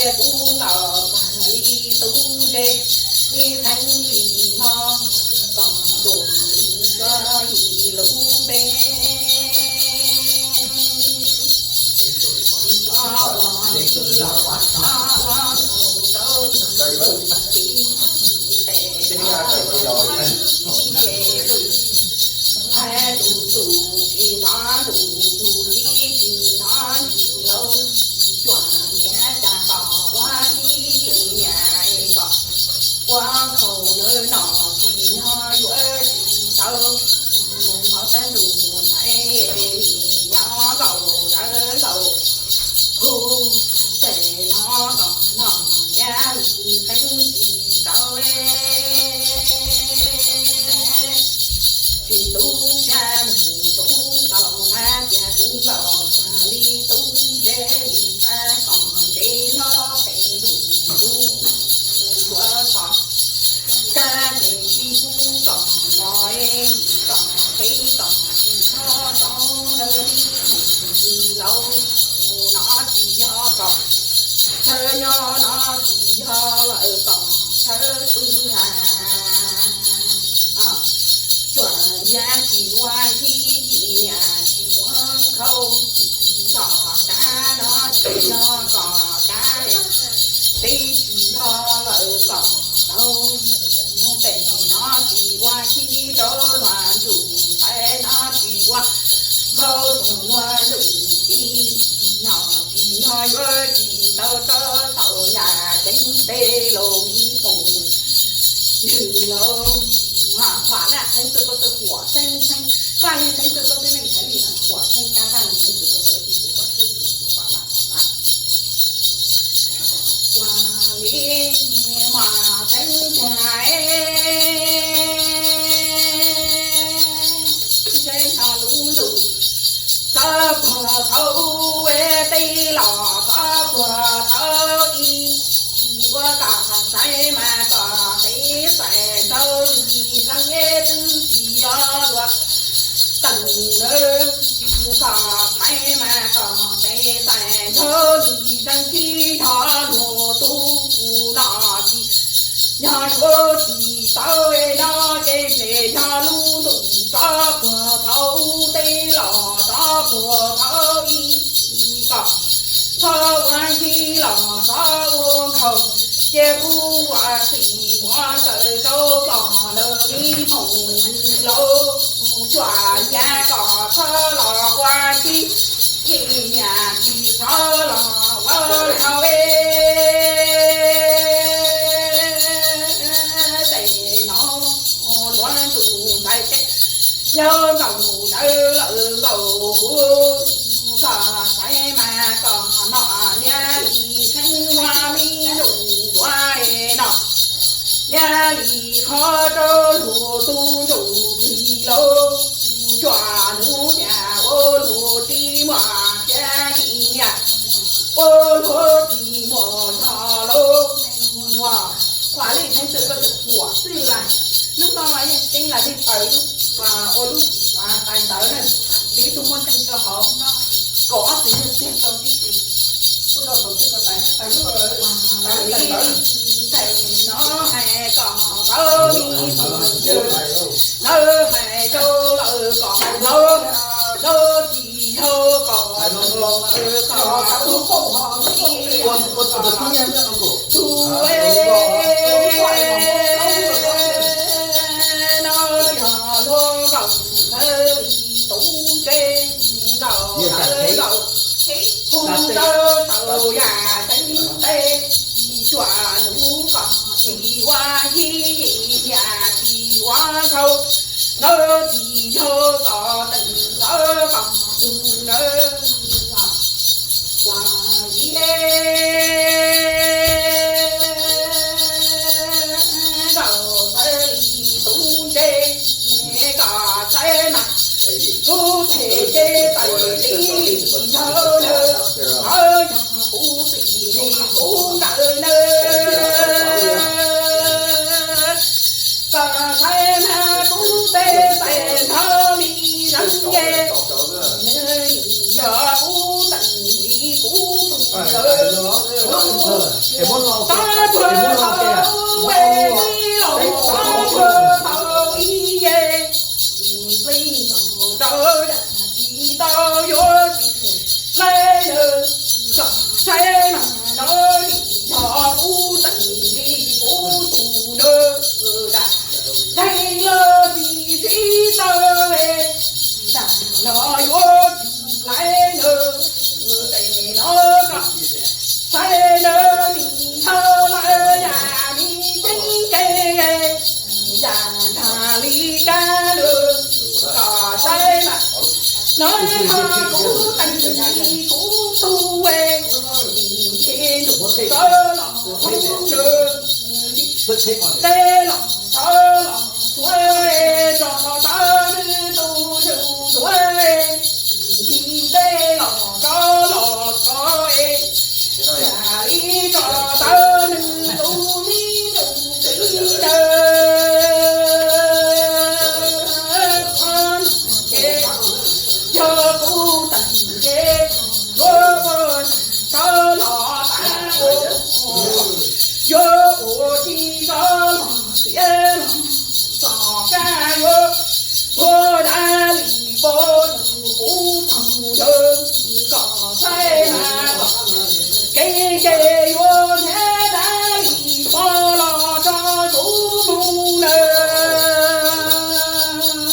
Kuv los txog li tub ntsej, li theeb li hlob, kom ntuj tsuav yim lub npe. Txhob ua li los txhob ua nkaus rau tus txiv tes, txhob ua li ces tus, txhob tus tus txiv tsis txhob ntshis lauj, tsuas nyiam cas kom ua li niam kom ua nkhaus nawb, no tsis yog yuav tsis tau, hauv teb ntuj ntxhais nim nyob nkaus dawb nkaus, hu ces no kom no nyiam li qeeb tsis tau. Tsis tub sab mus tub tau na, cia kuv nkaus txog li tub ntsej li xav kom ntse hlob pem ntuj lub suav tod. Kab ces tsis pub kom los, kom qhib kom tsis txhob tau ntawd li, tsis laus no tsis yog kom chaw nyob, no tsis yog lawm kom chaw pw ha. Tsuas yog tsis ua li niam tsis ua nkhaus, kom kab no tsis yog kom kab teb, tsis yog lawm kom tau tes, no tsis ua li rau luag ntsum ntxhais, no tsis ua nkhaus txog luag ntsum txiv, no tsis yog yuav tsis tau rau tau yam ceeb peb los mi foom ywg lauj. Qhuas laj theeb txwj koj txwj huam theej theej, Vaj Yeej theeb txwj koj txwj neej theej li, qhuas theej kab Vaj Yeej theeb txwj koj txwj ib txwj huam txwj los kuv qhuas laj qhuas laj. Ua li mas teeb nkaus, ntshe yog lub ntuj txawb puag thaum ub, tej los txawb puag thaum ub, ua kom saib mas kom peb xais nraug li zeeg, twb tsis yog luag teem nawb, kom saib mas kom peb xais nraug li zeeg, tsis yog luag tub no tsis yog yuav tsis tau no, ces ntshe yog lub ntuj txawb puag thaum ub, tej los txawb puag thaum ub, kom txhob ua li los txhob ua nkhaus, ces kuv ua txim muab tawm rau kom lawv li foom ywg lauj, tsuas yog kom txhob los ua li ces niam tsis txhob los ua li no. Ces no luag ntuj ntxhais ces yog nkaus dawb lawm nkaus huv, kom saib mas kom no niaj li theeb ua li ntuj ntuav no, niaj li qhov rau luag tub ntsum txiv lauj, tsuas hnub tias ua luag tsis muaj txiaj ntsig, ua luag tsis muaj zog lauj. Qhuas lej theeb txwj koj txwj huam txwj laj, lub no los yeej teeb laj li tawv lub, ua lub tais ntawd na, tib tug muaj teej rau hauv, kaum ob tug yog tiag rau tib si. Ua rau thaum twg ko tais tawv lub, tais ntawd na. Tais no hais kom tau li mus ntawd, lawv hais rau lawv kom ntau, lawv tsis yog kom ntau, lawv kom ntau, ua ua tus tub nyiag tus no yog luag nkaus ntawd li tub ntsej nkaus ntawd nkaus, hu ntawd tau yam teeb tes, tsuas hnub kom tsis ua yig niam tsis ua nkhaus, ntawd tsis yog kom teem ntawd kom tus nawb. Ua li nkaus txawj li tub ntsej, kom txawj mas kuv them ces txawj li yog nawb, yog kuv txim li kuv nkawd nawb. Kom Saib mas kuv tej tais nrog li zeeg ces, yog kuv teem li kuv tus ntawd, tab tuag tau es los tab tuag tau ib ye, plig nrog rau dab tsis tau yuav tsis laib lawm. Kom saib mas no nim yog kuv teem li kuv tus ntawd, dam deeg los tsis sib tau, dam los yuav tsis laib lawm. Tes no kom saib na, nim ntshaw lawm yam li ceeb ke, yam nrag li kab lawm. Kom saib mas no yog kuv teem li kuv tus, nce ntuj sawv los thoob lawm, tej los sawv los suav, tso tau nws tus ntsuj duav, nce tej los koj los txog, yam li tso tau nws tus me ntsuj plig ntawd. Ces yog kuv teem ces yuav ua sawv los tas, yuav ua tsis sawv los tiav los txog kab yuav ua dab li pov tus kuv thaum ntawd. Kom saib mas kev ces yuav nrhiav dab li pov los tso kuv mus lawm.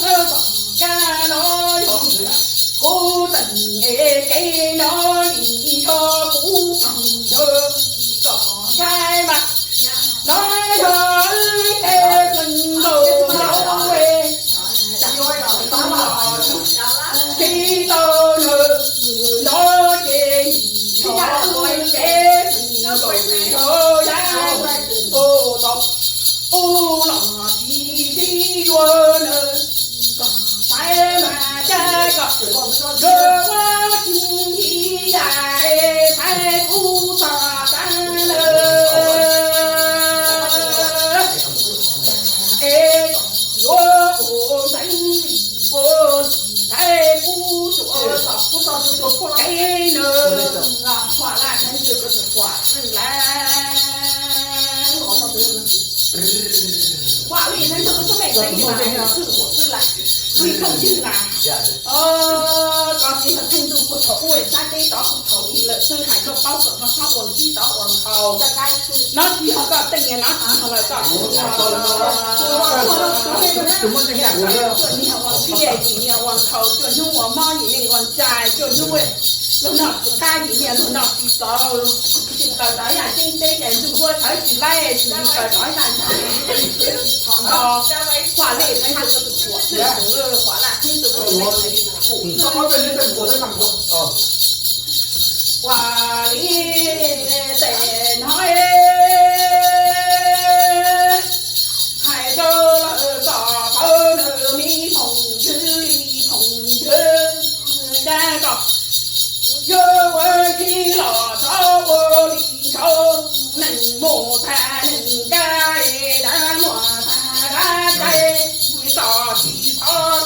Kom kab no yog kuv teem es kev no nim yog kuv thaum ntawd. Kom saib mas no yog wb tej plees nkaus no, tsis tau nws no ces nim yog wb tej plees nkaus yog yam ua tau ub los tsis sib yuav lawm. Kom saib mas cas kom yuav ua tsis yam es thaiv kuv txog tas lawm. Es kom yuav ua ntxeev li ua li thaiv kuv txog, kuv txog tus tus poj kev nws los huam laj theej twg kuv tus huam xwb lawm. Huam li theej twg kuv tub meem xwb mas xwb huam xwb lawm, li thooj ywg lawm. Koj tsis yog theej ntuj puag thaum ub, sab teb tov puag thaum i lawm xwb, hais koj paub kom koj txhob ua ntxhib tov ua nkhaus. No tsis yog koj tej niag no tsis yog lawm koj, cuaj niag ua ntxhib yim niag ua nkhaus, cuaj hnub ua mob yim niag ua ntsais, cuaj hnub luag noj tsis qab yim niag luag noj tsis txaus. Tsis kawm tau yam tseeb teb ces ntuj huab thawv tsis laib, tsis kawm tau yam ntxhais. Qhov no huam li theej ntuj, huam laj theej ntuj, huam li tes no hais rau lawm kom pab nws me phooj ywg li phooj ywg, cas kom yuav ua khi los txhob ua li ntshaw, neeg muaj tag neeg kab, dab muaj tag dab kab, kom tsis txhob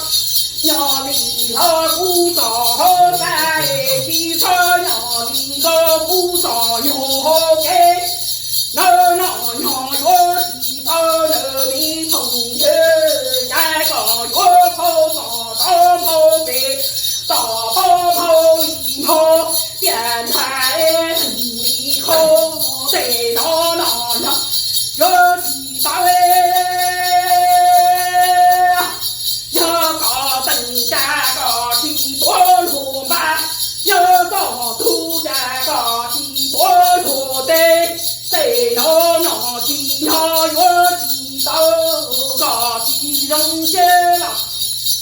nyob li hlob kuv txoj hauv kab, tsis txhob nyob li hlob kuv txoj nyuag hauv kev. Nawb, no nyob yuav tsis tau nawb me phooj ywg, cas kom yuav phau tom tom phau pem, tom phau phau li hmo, tiam ntshai li qhov tej no no nyob yuav tsis tau. Yog kom teem cas kom tsis tuav luag npab, yog kom tug cas kom tsis tuav luag teb, tej no no tsis nyob yuav tsis tau, kom tsis zoo siab los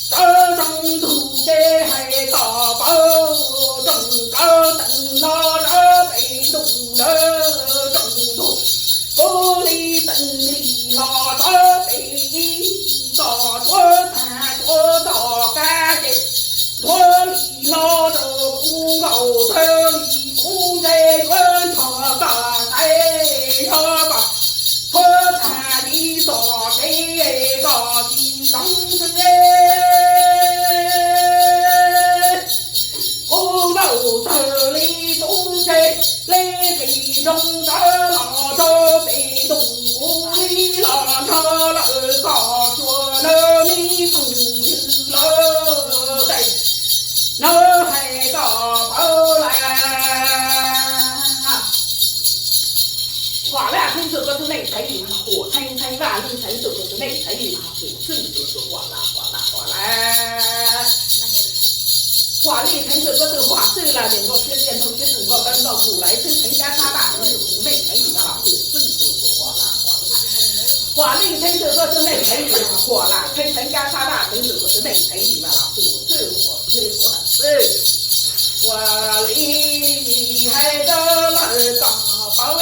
sawv zoo ntug ces hais kom pab rooj kaw teem los rau pem ntuj lawm rooj ntug, kuv li teem li los rau pem ib, kom tuav tag tuav tom kab ces tuav li los rau kuv nkaus thawj li kuv ntsej yuav nrho kom ntxhais, yog kom tuav tag li tom kev kom Kuv nkauj txawg li tub ntseg, li qis nroo sawv los rau pem ntuj, kuv li los nrog lawm kom xyuas nawb me phooj ywg lawv tej, nawb hais kom paub lawm. Huam Laj Theeb Ntxwg koj tus neej txheeb li mas huam, Theeb Theeb Vaj Leej Theeb Ntxwg koj tus neej txheeb li mas huam txwj tus Huam Laj, Huam Laj, Huam Laj. Huam Laj Theeb Ntxwg koj tus huam txwj los ces nkauj siab tiaj ntoog siab tus nkauj tawb nkauj mus lawm, Theeb Theeb Kab Sab Vaj Theeb Ntxwg koj tus neej txheeb li mas los huam txwj tus Huam Laj, Huam Laj. Huam Laj Theeb Ntxwg koj tus neej txheeb li mas huam, Laj Theeb Theeb Kab Sab Vaj Theeb Ntxwg koj tus neej txheeb li mas los huam txwj, huam txwj, huam txwj. Ua li hais rau lawv kom paub,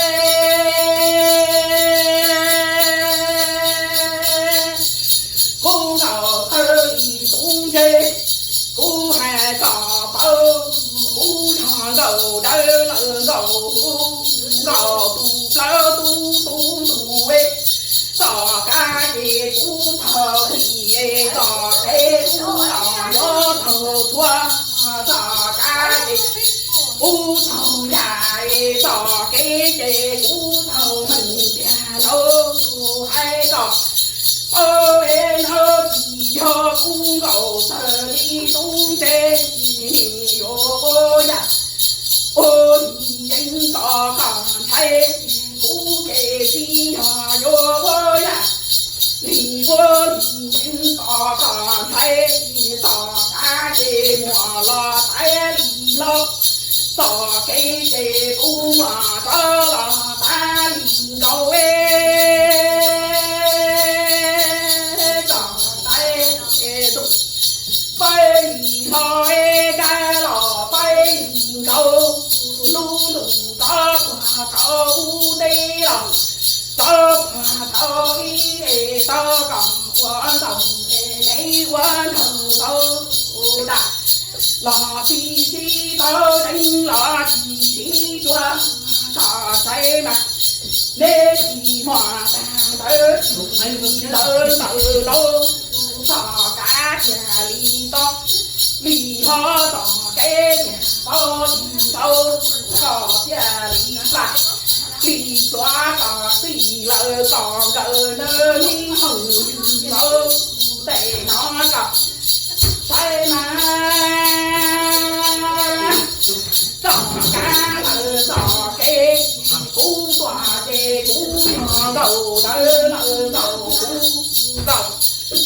kuv nkauj txawg li tub ntseg, kuv hais kom paub, kuv yog nkauj dawb lawm, nkauj, nkauj tus plawv tus tub ntug, txoj kab ces kuv thaug li, txoj kev kuv los yuav thaug txhua, txoj kab ces kuv thaug yam, txoj kev ces kuv thaug meej tiag lauj. Hais kom paub es nawb, tsis yog kuv nkauj txawg li tub ntseg, yuav ua yam ua li yeeb kom koj ntshai, kuv ces tsis yog yuav ua yam li ua li yeeb kom koj ntshai, txoj kab ces muaj los tais li los, txoj kev ces kuv muaj rov los tais li nkaus, txoj tais tus faib li los, kab los faib li nkaus, lub ntuj rov puag rau ub teb los, rov puag rau ib es tau kom ua ntaus es neb ua nraug tau tas los txi txiv tau zeeg los txi txiv cuag txoj saib mas, neb tsis muaj tag ntawd tsis ntawd ntawd lauj, txoj kab thiaj li tau li hlob, txoj kev thiaj tau li ntau, txoj thiaj li plam li tuav kom txij lawm kom nkawd ntawd neb hooj ywg lauj, tej no kom saib mas. Txoj kab lawm txoj kev, kuv tuaj ces kuv yog nkauj dawb lawm nkauj, kuv nkauj tus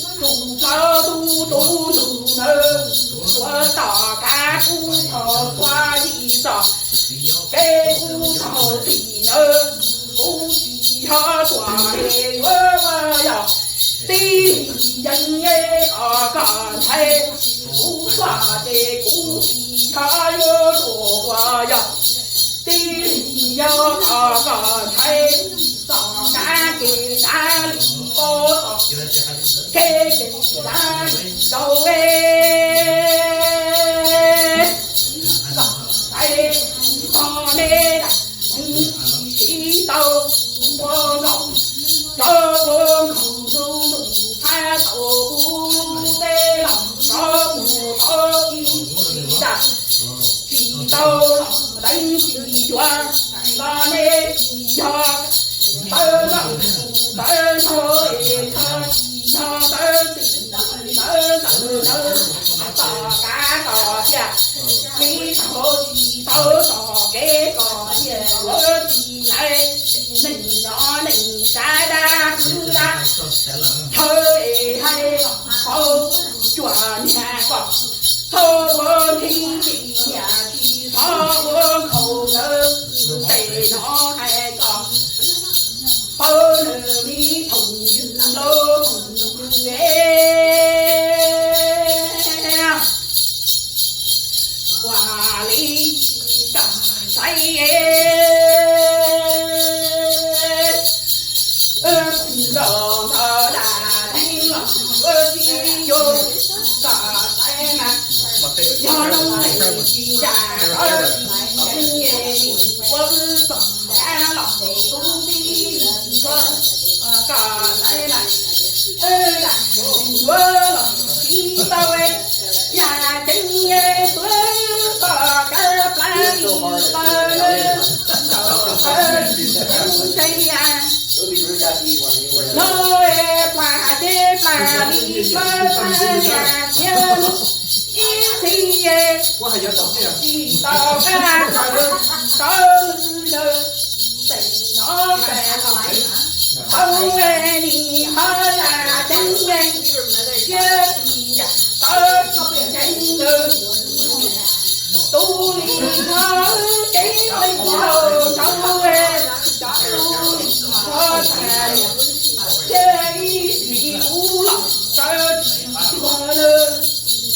plawv tus tub ntug nawb, tuav txoj kab kuv thaug txhua yim txoj kev kuv thaug txhij nawb, kuv tsis yog tuaj es yuav ua yog tib li yeeb kom koj ntshai, kuv tuaj ces kuv tsis yog yuav tuaj ua yog tib li yog kom koj ntshai, txoj kab ces kab li pob, txoj kev ces kab li rau, txoj saib txog neb tsis tau ua nkaus, rov ua nkaus ntuj ntuj txhab tau ub teb los rov mus rau ib tag, tsis tau los deev tsis yuav los neb tsis yog tawv noj tawv nrog es tsis yog tawv twm tawv ntawv ntawd, txoj kab txoj sia li tau tsis tau txoj kev kom thiaj yuav tsis laiv, neej nyob neej sav dab kwv dab chaw es hais los paub, cuaj niag kom txhob ua nthi tsis niag tsis txhob ua nkhaus lawm, tej no hais kom paub nawb me phooj ywg lauj phooj ywg es. Ua li koj saib es, kuv nkauj ntawd dab neeg los ua tsis yuav, koj saib mas, yog lub neej tsis ncaj koj tsis yeej es, ua wb txoj kab los tub tib li ntsuav, koj saib mas, dab neeg ua Yam ceev tuav tom kaw plas li taw, ntawm taw ntse no, plas ces plas li taw, plas niam thiab ib txhis tsis tau qab tawv tawv lwm lawm. Tes no pes los tau nim ho yam ceev thiab yam tawv ceev lawm. Tus li no kev qeej laus rau tus li no tas, thiaj li tsis kuv los sawv tsis tuag lawm.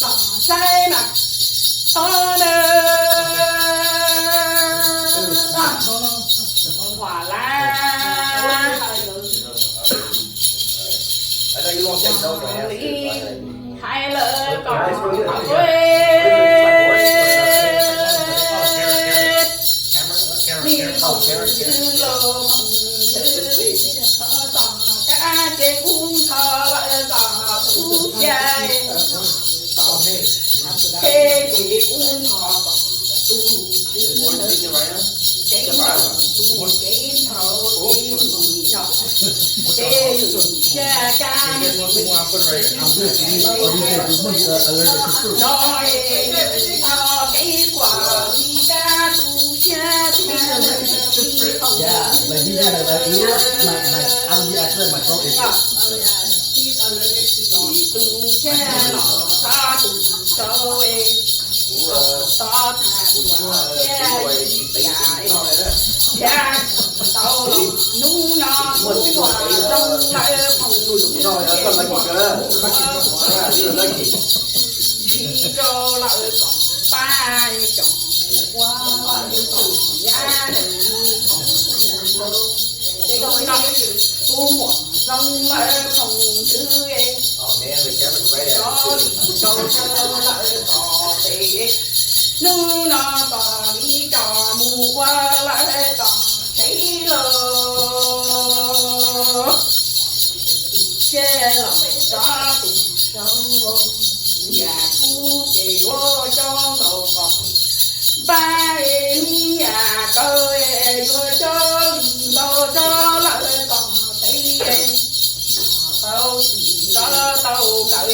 Kom saib mas tod na. Ua la, li hais lawm kom ua li phoom ywg los phoom ywg, tom kab ces kuv nrho lawm kom kuv xya, ces kuv nrho kom tus tswv, ces tus kev nrho kev tus yog, ces yus xya kab no es nrho kev kuam li kab tus xya tus li phoom ywg. Tus xya los txog tus sau es, txog thaum tus xya li tias, xya tau los hnub no kuv ua zoo lawm phoom ywg, tsis rau lawm kom pab cov mus ua kom yaj ntawm no. Kuv muam zoo lawm phoom ywg, tso li tso tsawg lawm tom pem, hnub no kom li cov mus ua lawm tom tsev lawm. Tus xya los txog tus sau, yam kuv ces yuav coj ntaus kom npab, me yam kaw yuav coj li ntaus tso lawm tom tsev, tau tsis nto tau kaw,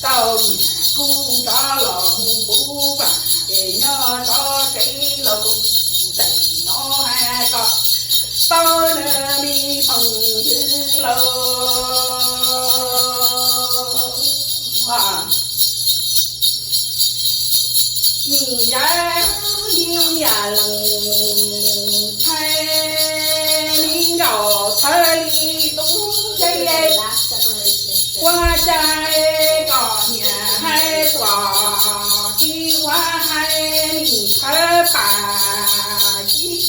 tau niam kuv rov los mus puv vam ces nyob tso tsev lawm. Tes no has kom paub na me phoom ywg lauj. Nim yam, nim yam lees thaij me nkaus thawj li tub ntse, ua cas kom niam hais tuam tsis ua hais nim thawj pas tsis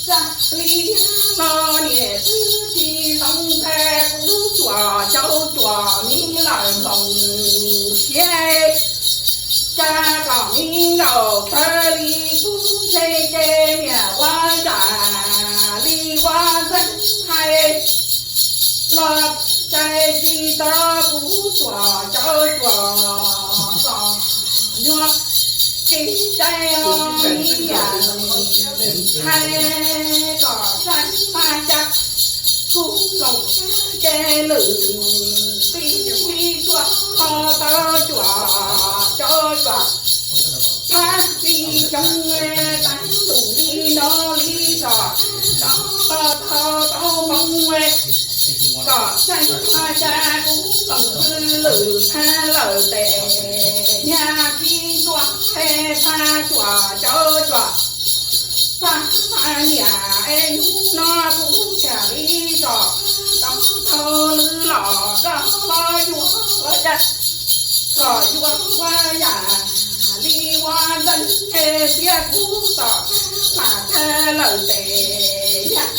txaj li no niam twb tsis zoo ntag, kuv cuam cau cuam me lawm ntoos siab, cas kom me nkaus thawj li tub ntse ces niam ua zam li ua ntxeev hais los txais tsis tau, kuv cuam cau cuam txom nyuaj kev cai os, me yam hais kom saib mas cas kuv nkoos kev lwm tib tib tuaj ho tau cuam cau cuam thab li xyoo, tag ntuj li no li tso, tau tau tau moo kom saib mas cas kuv nkoos kev lwm thab lawm tes nyab tib tuaj thab cuam cau cuam thab niam es hnub no kuv thiaj li tso tau tau lwm los tso los yuav los cas kom yuav ua yam li ua ntxeev es xiab kuv tom thab lawm tes nyab,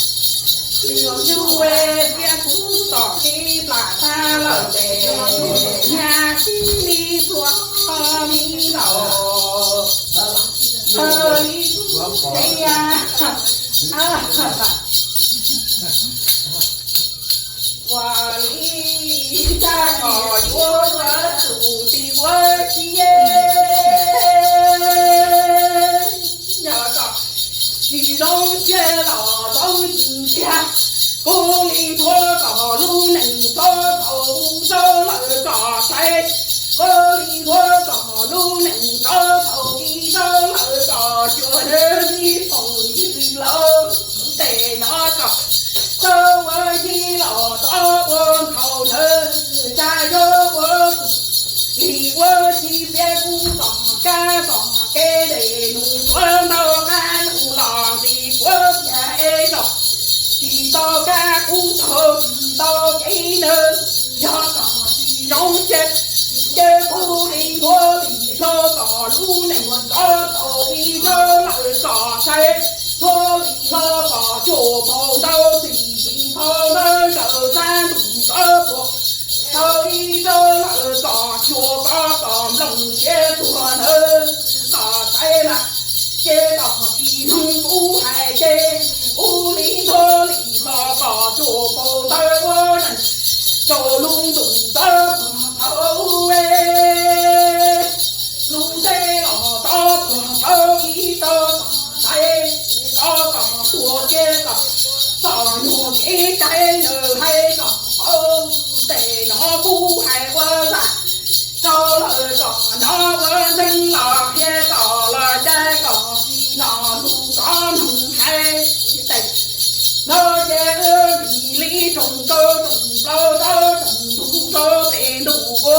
yus ua xiab kuv tom kev plam thab lawm tes nyab, tib li pluag li laus, li ua li cas kom yuav ua tus txiv Yog tsis zoo siab los zoo tsis tiag, kuv li nthuav kom lub neej txhob tau ib zaug lawm kom saib, kuv li nthuav kom lub neej txhob tau ib zaug lawm kom cuag li phooj ywg laus tej no kom txhob ua yig los txhob ua nkhaus nawb, cas yuav ua li ua tsis piav kuv txoj kab txoj kev dej num tuaj ntau qab num los ntxim kuv tiag es txog tsis tau kab kuv txog tsis tau kev nawb. Yog kom tsis zoo siab ces kuv li nthuav li hlo kom lub neej txhob tau ib zaug lawm kom saib, nthuav li hlo kom cuag phau ntawv txij tsis phau ntawv zawm sab ntuj txhob puag tau ib zaug lawm kom cuag koj kom nplooj siab tuag nawb kom saib mas. Ces koj tsis mloog kuv hais ces kuv li nthuav li hlo kom cuag phau ntawv ua neej rau lub ntuj txhob puag tau lub teb los txhob puag tau ib zaug kom saib, koj kom tuag thiab kom txom nyuag kev cai nawb hais kom paub tej no kuv hais ua zaj rau lawm kom no ua ntseeg los qhia kom los cai kom tsis no lus koj mloog hais tej no ces ua vim li tsoom rau tsoom plaub rau tsoom ntuj rau pem ntuj ua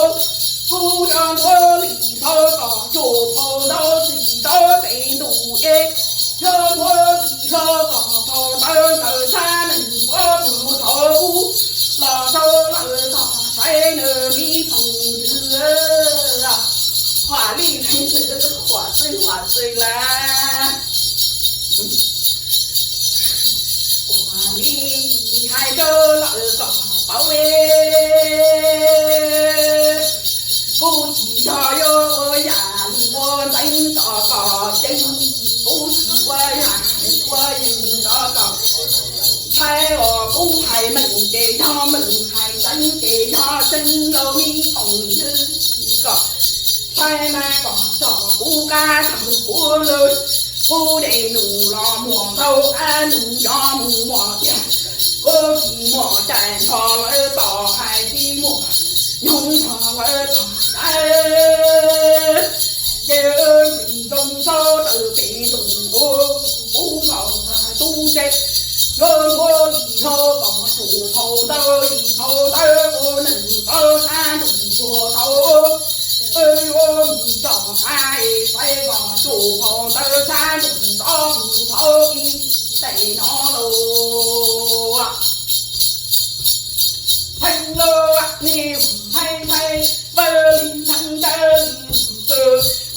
kuv yuav nthuav li hlo kom cuag phau ntawv txij rau pem ntuj es yuav nthuav li hlo kom phau ntawv zawm sab neej puab puag thaum ub los rau lawm txog saib nawb me phooj ywg. Huam li, huam xwb huam xwb lawm. Ua li hais rau lawm kom paub es kuv tsis yog yuav ua yam li ua ntxeev tso kom ceev, kuv tsis ua yam li ua yeej tso kom ntshai os. Kuv hais meej ces yog meej, hais tseeb ces yog tseeb lauj me phooj ywg. Kom ntshai mas kom tso kuv qab tag kuv lawm, kuv dej num los muaj ntau qab num, yog mus muaj tiag kuv tsis muaj cai nrho lawm txo hais tsis muaj nyoog nrho lawm txo saib. Ces zoo tso raws pem ntuj ua kuv nkaus txog tub ntse, yuav nthuav li hlo kom cuag phau ntawv li phau ntawv ua neej txhob sab ntuj puag tau yuav mus txog qab es saib kom cuag phau ntawv sab ntuj txhob puag tau ib teg no lauj. Pheej lauj, ni pheej pheej, vawv li pheej kawg li,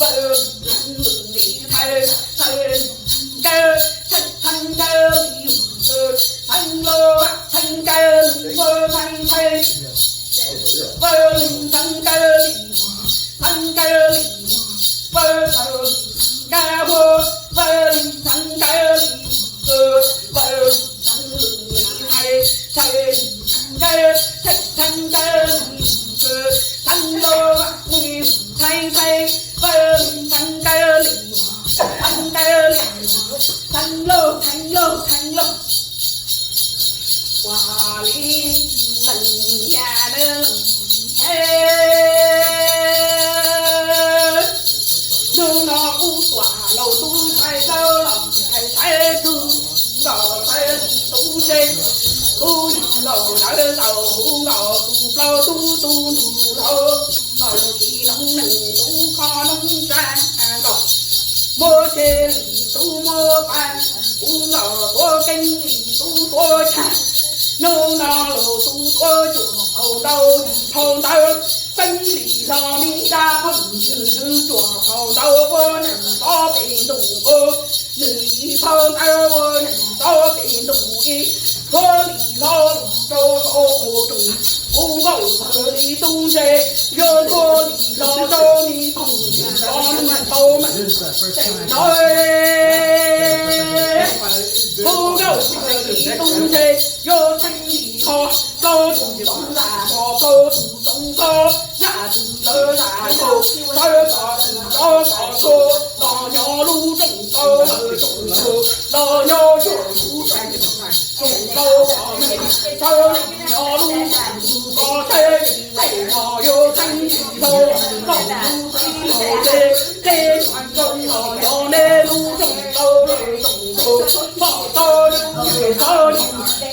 vawv li pheej li pheej, pheej kawg, pheej pheej kawg li, pheej lauj, pheej kawg li, vawv pheej pheej, vawv li pheej kawg li, pheej kawg li, vawv kawg li, vawv li pheej kawg li, vawv li pheej li pheej, pheej kawg, pheej kawg li, pheej lauj, ni pheej pheej, vawv li pheej kawg li, pheej kawg li, pheej lauj, pheej lauj, pheej lauj. Ua li leej yam neeg, hnub no kuv tuam laus tub ntxhais plaub los ntxhais saib tug nkaus saib tub ntse, kuv yog laus lawv laus kuv nkaus tus plaub tub tub ntug laus, nkaus txiv noob neej tub kho noob tsa nkaus, muab tse li tub muab pa, kuv nkaus tuav keeb li tub tuav tshaj. Hnub no los tub tuav cuag phau ntawv li phau ntawv, txeeb li hlo me dab phooj ywg nws cuag phau ntawv ua neej txhob pem ntuj ua, nws li phau ntawv ua neej txhob pem ntuj ib, nthuav li hlo los rau saum qhov rooj, kuv nkaus txawg li tub ntse, yuav nthuav li hlo rau me phooj ywg los nws tau meej tej no. Kuv nkaus txawg li tub ntse, yuav txeeb li hlo plaub tug txoov zaj, plaub tug txoov zaj, zaj Tus tawv lam tau tawv kom tsis tau kom txhua, los nyob lub rooj tau lawm rooj tau, los nyob tsuag lub rooj tau kom me txhawb, nyob lub rooj tau kom txhawb, tej no yuav txheeb tsis tau, los lub txheeb los ces tej zoo los nyob nej lub rooj tau lawm rooj tau, pom tau lub txhawb,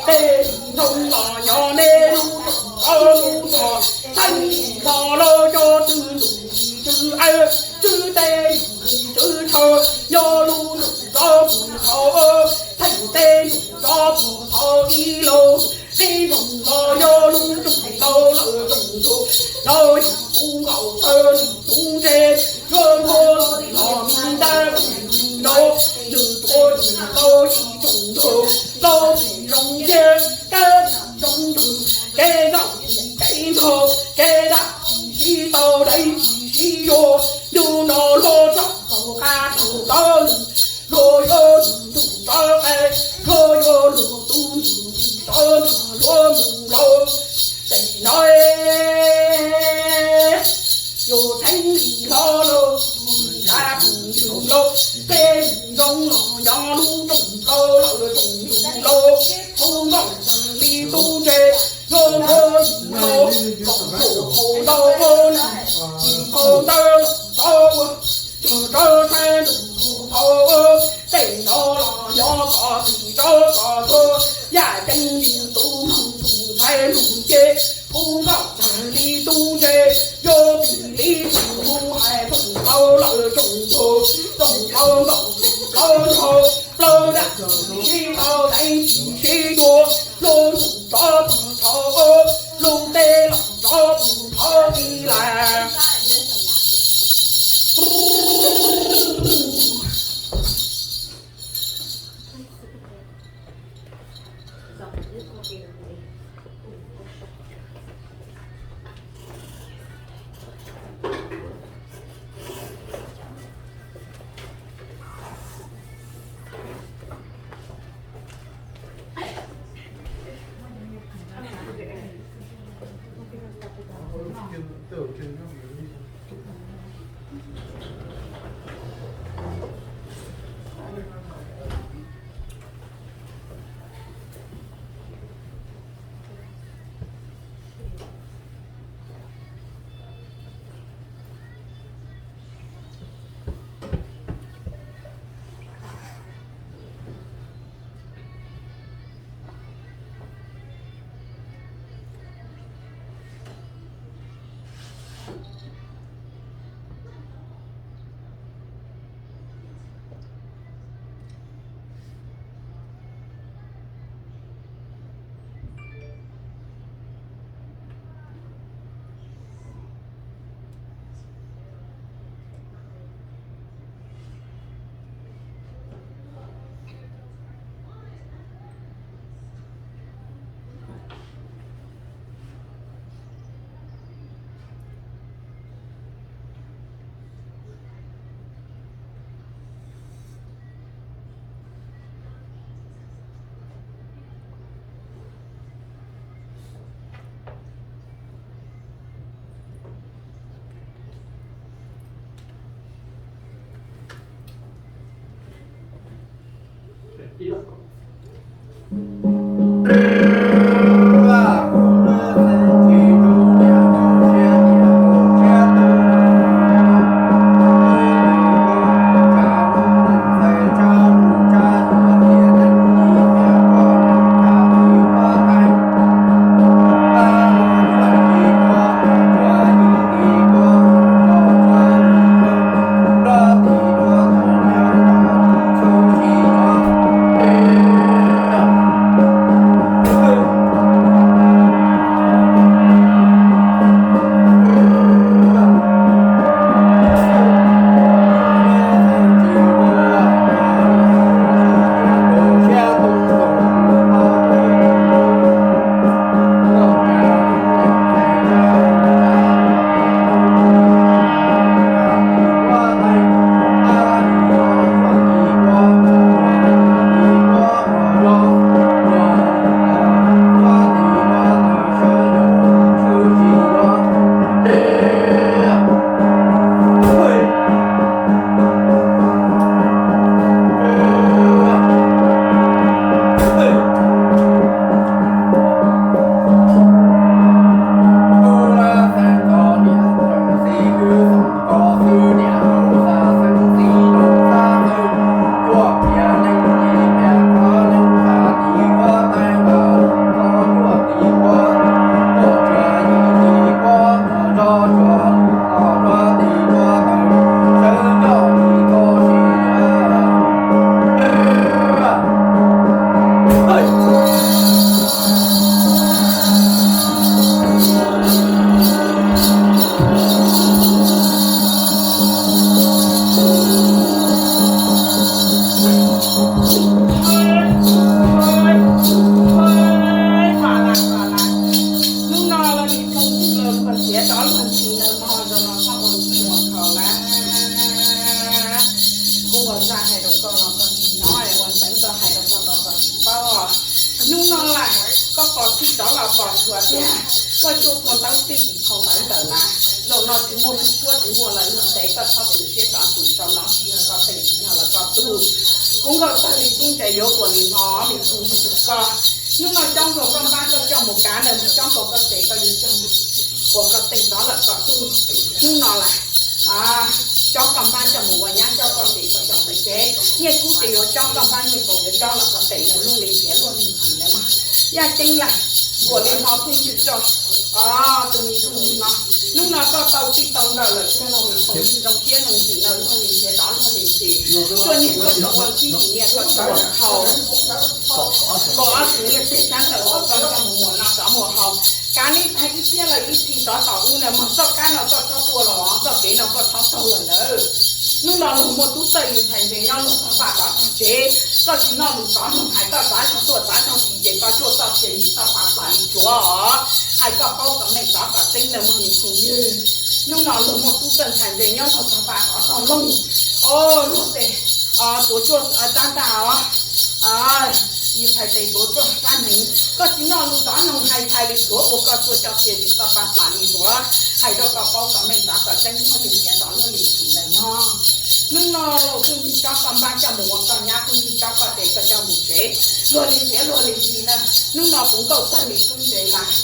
tej zoo los nyob nej lub rooj tau lub txhawb, txheeb los lawm cov twb ntuj twb aw, twb teb twb chaw, nyob lub ntuj tsob pus thaum, txheeb teb ntuj tsob pus thaum ib lauj, tib zoo los nyob lub rooj tau lawm rooj tau, los yog kuv nkaus tawv nws tus ntse, yuav muab los mi ntab nrau, nws tuav tsis tau ib rooj tau, los tsis zoo ntiag, kev tsis zoo ntws, kev zaum tsis kev nraug, kev dab tsis sib tau, dab tsis sib yuav, ntu no luag txog thaum qab thaum tau, luag yuav lug ntuj tsob qe, luag yuav lug tus ntsuj tsob nrog luag mus lauj. Tej no yuav txheeb li hlo lauj, dab phooj ywg lauj, tej zoo los nyob lub rooj tau lawm rooj tau lauj, kuv nkaus txawm li tub ntse, yuav muab lauj, kom thaum ntau ua nws tsis tau ntawd los txhob ua, tsuag tsob saib ntuj thaum, tej no los nyob kom tsis tsob kom txhua, yaj ceeb li tus mloog tus ntxhais mloog ces, kuv nkaus txawm li tub ntse, yuav tig li tug mus hais rooj tau lawm rooj tau, rooj tau nkaus plaub nraug, plaub dab tsis tau dab tsis sib yuav, lub ntuj tsob pus thaum, lub teb los tsob pus thaum ib las. Koj pom txhij rov los pom tsuas tias koj cuaj phau ntaub txij yim phau ntawv ntawm las, zaum no tsis muaj hlwb suab tsis muaj lawv lub ntev, koj txhob tu siab rov tus rau no tsis yog koj teej tsis yog los koj tug. Kuv nkaus tawg li tub ntses yuav kuam li hmo li tug koj. Hnub no coob nkaus koj npab koj coj mus kav na, coob nkaus koj tes koj yuav coj mus kuam koj teej rov lawm koj tug. Hnub no las coob koj npab coj mus ua nyab, coob koj tes koj coj mus tsev. Nyiaj kub ces yuav coob koj npab, nyiaj kaus yuav coob los koj tes yog luaj li ntiav luaj li ntsis lawm mog. Yaj ceeb lawm, kuam li hmo pheej ywg rau tus me tug no. Hnub no koj tau txij tau nkawm lawm, tug no nws thaum ywg zoo siab zoo ntsws no luaj li ntiav rov luaj li ntsis. Tuaj niag koj tau ua khib tim niag koj tau haus kaum ob tug niag teg sab ntawm uas koj coj mus muas no rov mus haus. Kav neb tag ib txhiab lawm ib txhis rov tom ub na mog, txoj kab no koj txhob tuaj los, txoj kev no koj txhob taug lawm ntawd. Hnub no luag muaj tub txawj li ntxhais ntses nyob luag txog paj rov tog tsev, koj tsis noj lus tov noog hais koj txav zog tuaj txav zog tis ces koj cuaj txoj sia yim txoj pa plas li tsuav os. Hais koj paub kom meej rov kom tseeb na mog nws phooj ywg. Hnub no luag muaj tub txawj ntxhais ntses nyob luag txog paj rov tog loog, o, luag tes tuav cuaj tab ntag os. Yim txhais tes tuav cuaj tab hneev, koj tsis noj lus tov noog hais txhais li tsuav ua koj cuaj txoj sia yim txoj pa plas li tsuav. Hais rau koj paub kom meej rov kom tseeb mog nws ntiav rov luaj li ntsis lawm mog. Hnub no los pheej ywg rov koj npab coj mus ua koj nyab, pheej ywg rov koj tes koj coj mus tsev, luag li ntiav luag li ntsis na. Hnub no kuv nkaus tawg li tub ntses las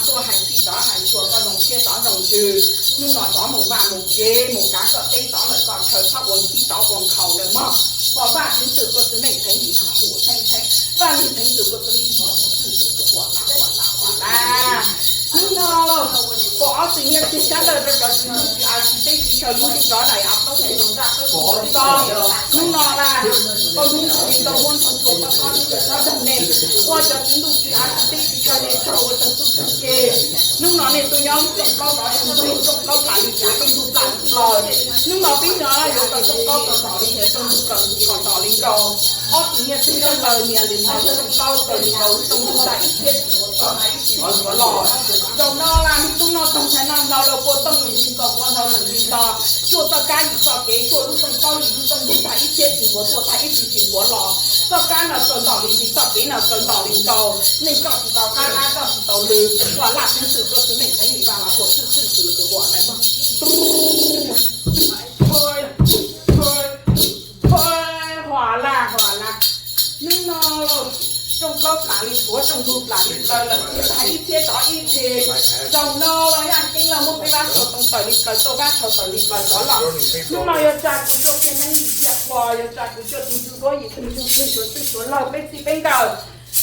tuaj hais txhij rov hais tshua koj zoo siab rov zoo ntsws. Hnub no rov mus vaj mus tsev mus kav koj teb tov lawm koj chaw, txhob ua khib tov ua nkhaus lawm mog. Pom Vaj Xeev Txwm kua txwv neej theev yim no hum theej theej, Vaj Xeev Txwm kua txwv li yim no hum xwb xwb kua lam kua lam kua lam. Hnub no los pom ob tug nyiaj txiag sab lawm rau cov tsis ntuj tsis av tsis teb tsis chaw lub ntuj rov daim av plaub teg zoo zaj plaub teg zoo txob. Hnub no las tau hnub tsis tau muab ntxog tsuas txob txob hnub tsis txhob dag nej, ua cov tsis ntuj tsis av tsis teb tsis chaw nej raug ua tag txuj tag ke. Hnub no nej tuaj nyob lub rooj plaub rov rooj ntug, rooj plaub plam li tsuav, rooj ntug plam li plaws. Hnub no peb no yuav tau rooj plaub tau tom li hniav, rooj ntug kaws ntug kom tom li nkaus. Ob tug nyiaj txiag sab lawm nias li no lub rooj plaub kaws li nkaus, rooj ntug tag ib txhiab tsis muaj tsuav, tag ib txhis tsis muaj tsuav los. Zaum no las hnub tub noj toog ntshai noj hlau los kua tooj lwm li nkaus, kua ntau lwm li nto. Cuaj txoj kab yim txoj kev, cuaj lub rooj plaub yim lub rooj ntug tag ib txhiab tsis muaj tsuav, tag ib txhis tsis muaj txuav los. Txoj kab no kaws ntom li ntsis, txoj kev no kaws ntom li nkaus. Neej koj tsis tau qab, qab koj tsis tau lw. Huam Laj Xeev Txwm kua txwv neej theev li Vaj Las Huam xwb xwb xwb lwm kws huam na mog. Huam Laj, Huam Laj. Hnub no rooj plaub plam li tsuav, rooj ntug plam li plaws lawm, tag ib txhiab tov ib txhis. Zaum no los yaj ceeb los muab peb vab tshau tau tawm li plaws, tuaj vab tshau tawm li plaws rov los. Hnub no yuav tsa kuv cuaj txhiab neeb yim txhiab qhua, yuav tsa kuv cuaj tug ntsuj duab yim tug ntsuj plig suav txwj suav laug peb txij peb nkawm.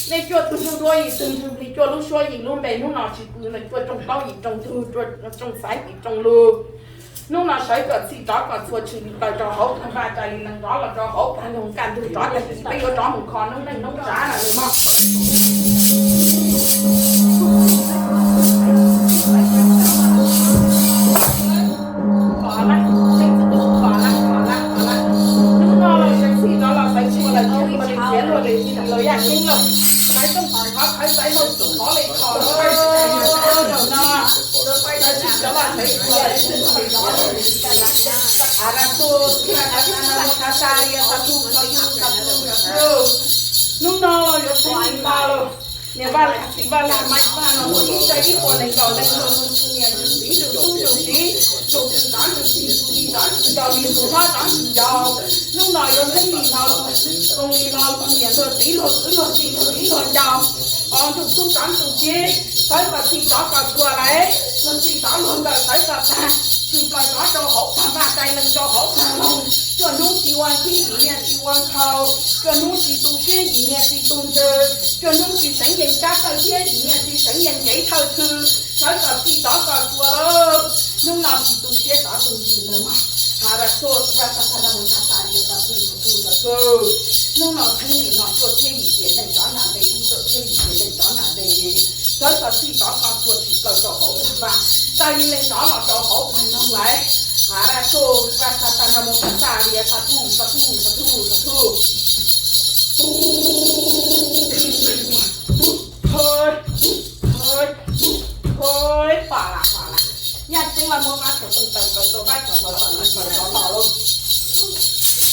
Nej cuaj tug ntsuj duab yim tug ntsuj plig cuaj lub suab yim lub npe, hnub no tsis pw no cuaj rooj plaub yim rooj ntug, rooj xaiv yim rooj lug. Hnub no sawv kom txhij rov kom txhua tshwm li plaws rau hauv tag, vaj rais li nees rov los rau hauv tag, loog kaj ntug rov tag kis peb yuav rov mus kho noob neej noob tsav lawm mog. Hnub no los sawv txhij rov los sawv tshua lawm, tsis ua li txiav luag li tsis los yaj ceeb lawm. Sawv rooj txhij qhov khawv, sawv hauj txhij qhov li qhov lawm. Zaum no sawv txhij rov los sawv tshua lawm, tsis ua li txiav luag li tsis los yaj ceeb lawm. Xav txhua, xav txhua, xav txhua, xav txhua. Hnub no los yuav txheeb li no los, niam Vaj Laj, txiv Vaj Laj, Maiv Vaj no ua ib txhia ib puas nees nkaum leej, nrog nws tus niam nws txiv, nws tub nws txiv, nws txiv tov nws txiv, nws txiv tov nws ncaus, nws tus hlob tov nws ncaus. Hnub no yuav txheeb li no los, zoo li no los niam luag txiv luag kwv luag tij luag viv luag ncaus, o nrug tub tov nrug txiv, sawv kom txhij rov kom txhua lawm, luag txhij tov luag nkawm sawv kom tag, tshwm plaws rov rau hauv tag, vaj rais nees rau hauv tag loog. Cuaj hnub tsis ua khib yim niag tsis ua nkhaus, cuaj hnub tsis tu siab yim niag tsis tu ntsws, cuaj hnub tsis seev yees kab thawj thiab yim niag tsis seev yees kev thawj thw, sawv kom txhij rov kom txhua lawm. Hnub no tsis tu siab rov tu ntsws lawm mog. Has ras tuj vaj tag tag na mus tag tas yus tas tug tug tas tug. Hnub no txheeb li no cuaj txhiab yim tiam neej rov nram npe, cuaj txhiab yim tiam neej rov nram npe, sawv kom txhij rov kom txhua tshwm plaws rau hauv tag vaj, tas yus neej rov los rau hauv tag loog lawm. Has ras tuj vaj tag tag na mus tag tas yus tas tug tas tug tas tug tas tug. Pam las pam las. Yaj ceeb los muab vab tshau tau tawm tau vab tshau tau tawm los tau los lauj.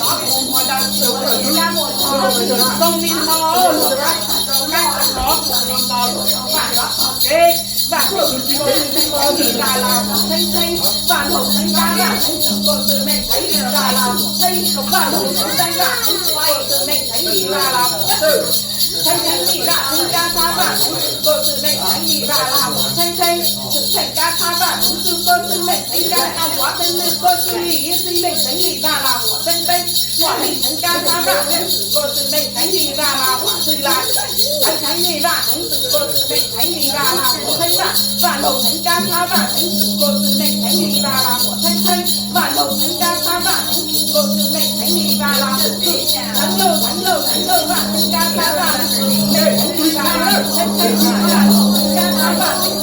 nov mus mus daws txwm kab muaj txog zoo li no, luag kab txham rau kab txham nov mus li no, luag tau vaj nrov txog tsev, vaj tus tsis tau tus meej theev li vaj las mus theeb theeb, vaj laug theeb kab vaj theeb txwm tuaj txwm meej theev li vaj las mus theeb, vaj laug theeb teeb vaj theeb txwm tuaj txwm meej theev li vaj las mus txwm, theeb theev li vaj theeb kab txhab vaj theeb txwm tuaj txwm meej theev li vaj las mus theeb theeb, txwm theej kab txhab vaj theeb txwm tuaj txwm meej theev li vaj las mus theeb theeb, vaj laug theeb lwj tuaj txwm li ib txwm meej theev li vaj las mus theeb theeb, vaj lwj theeb kab txhab vaj theeb txwm tuaj txwm meej theev li vaj las mus txwm las, theeb theev li vaj theeb txwm tuaj txwm meej theev li vaj las mus theeb Vaj, vaj laug theev kab sab vaj theev xwm, kua xwm neej theev li vaj las muam theev theev. Vaj laug theev kab sab vaj theev xwm, kua xwm neej theev li vaj las muam xwm. Theev lauj, theev lauj, theev lauj, vaj theev kab sab vaj theev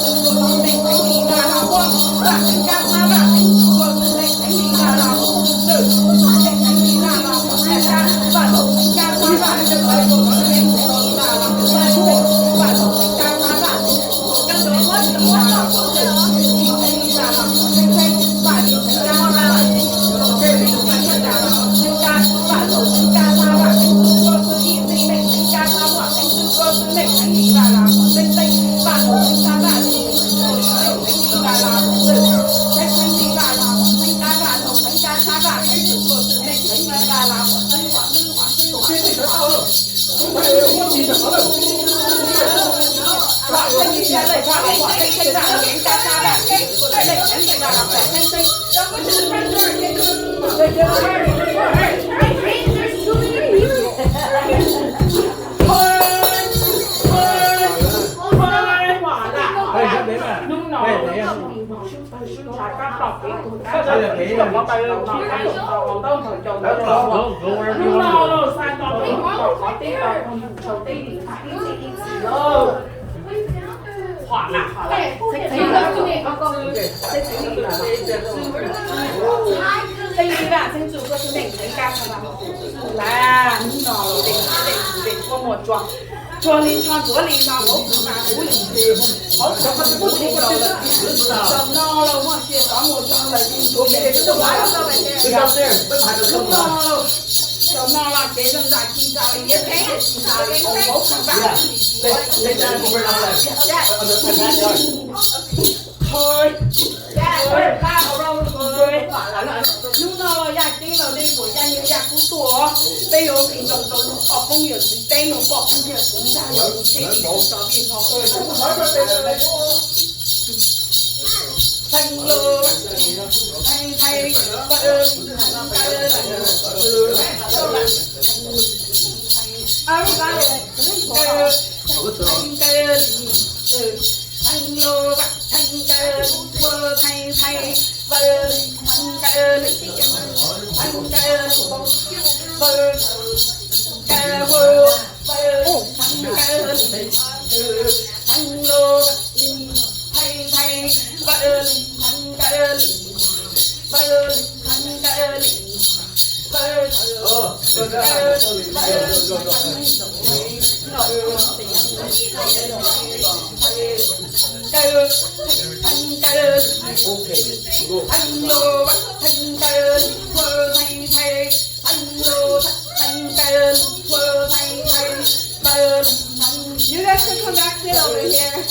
xwm, neej theev li vaj las muam theev theev. Vaj laug theev kab sab vaj theev xwm, kua xwm neej theev li vaj las muam. Vaj theev kab sab vaj theev xwm, kua xwm neej theev li vaj las muam xwm. Neej theev li vaj las muam theev kab, vaj laug theev kab sab vaj theev xwm, kua xwm neej theev li vaj las muam xwm. Vaj laug theev kab sab vaj Hnub no sub ntshav kab tom kev tuag kab, tom qhov pais los no kab tom tau hauv ntaub hauv caus ntawd los ua. Hnub no los xa tau los tom qhov teb tau qhov mus tshau teb ib txhis ib txhis lauj. Hom na, hom na. Txheeb li vaj txheeb txuj koj txheeb neej txheeb kab txheeb vaj. Hnub no los tej kuab muaj tsuag, tsuag li ntsho ntxuav li no hauv kuv mas kuv li, hauv kuv mas kuv li los lawm. Zaum no los muaj sia xov muaj tso lawm li ntxuav li ntxuav lawm. Hnub no los, zaum no los kev zoo zam ci zam li, kev zoo zam li hauv kuv mas. Hnub no los yaj ceeb los li kuv yaj nyuj yaj kub tuaj, peb yuav ua nrog rau lub qhov phooj ywg txiv teb, lub qhov phooj ywg txiv ntxawm, yog tus tsheb tsis tau vij hov. Theej lauj, theej theej, theej theej, theej lauj, theej theej, theej theej, You guys can come back, sit over here.